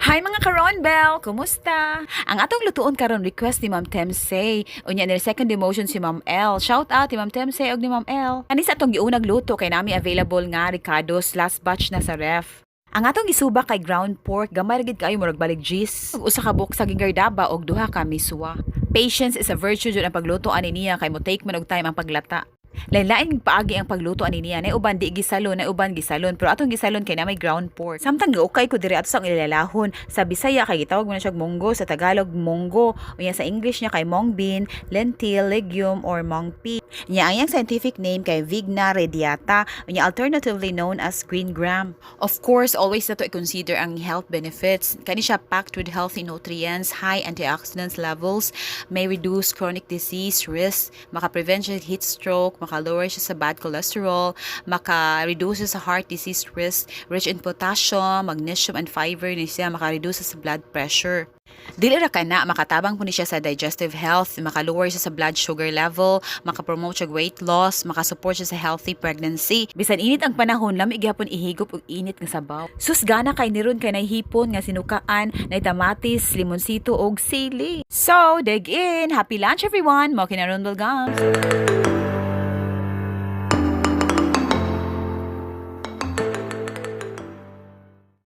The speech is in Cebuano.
Hi, mga karonbel! Kumusta? Ang atong lutuon karon, request ni Ma'am Temsey. Unya ni second emotion si Ma'am L. Shout out ni Ma'am Temsey og ni Ma'am L. Ani sa atong giunag luto kay nami available nga ricados, last batch na sa ref. Ang atong isuba kay ground pork, gamay ra gid kaayo, murag balig gis. Ug usa ka buok saging gardaba og duha ka miswa. Patience is a virtue jud ang pagluto ani niya kay mo take man og time ang paglata. Lain-lain paagi ang pagluto ani niya. Nay uban di gisalon, nay uban gisalon. Pero atong gisalon kay na may ground pork. Samtang giukay ko diri, ato sang ilalahon. Sa Bisaya kay gitawag mo na siya munggo, sa Tagalog munggo. Unya sa English niya kay mung bean, lentil, legume or mung pea. Nya ang iyang scientific name kay Vigna radiata. Unya alternatively known as green gram. Of course, always na to i-consider ang health benefits. Kani siya packed with healthy nutrients, high antioxidants levels, may reduce chronic disease risk, maka-prevent siya heat stroke, maka-lower siya sa bad cholesterol, maka-reduce siya sa heart disease risk, rich in potassium, magnesium and fiber ni siya, maka-reduce siya sa blood pressure. Dili ra kana, makatabang po ni siya sa digestive health, maka-lower siya sa blood sugar level, maka-promote siya weight loss, maka-support siya sa healthy pregnancy. Bisan init ang panahon, lami gihapon ihigop og init nga sabaw. Sus, gana kay niron kay hipon nga sinukaan, nay tamatis, limonsito og sili. So, dig in! Happy lunch, everyone! Mo kinaron gams!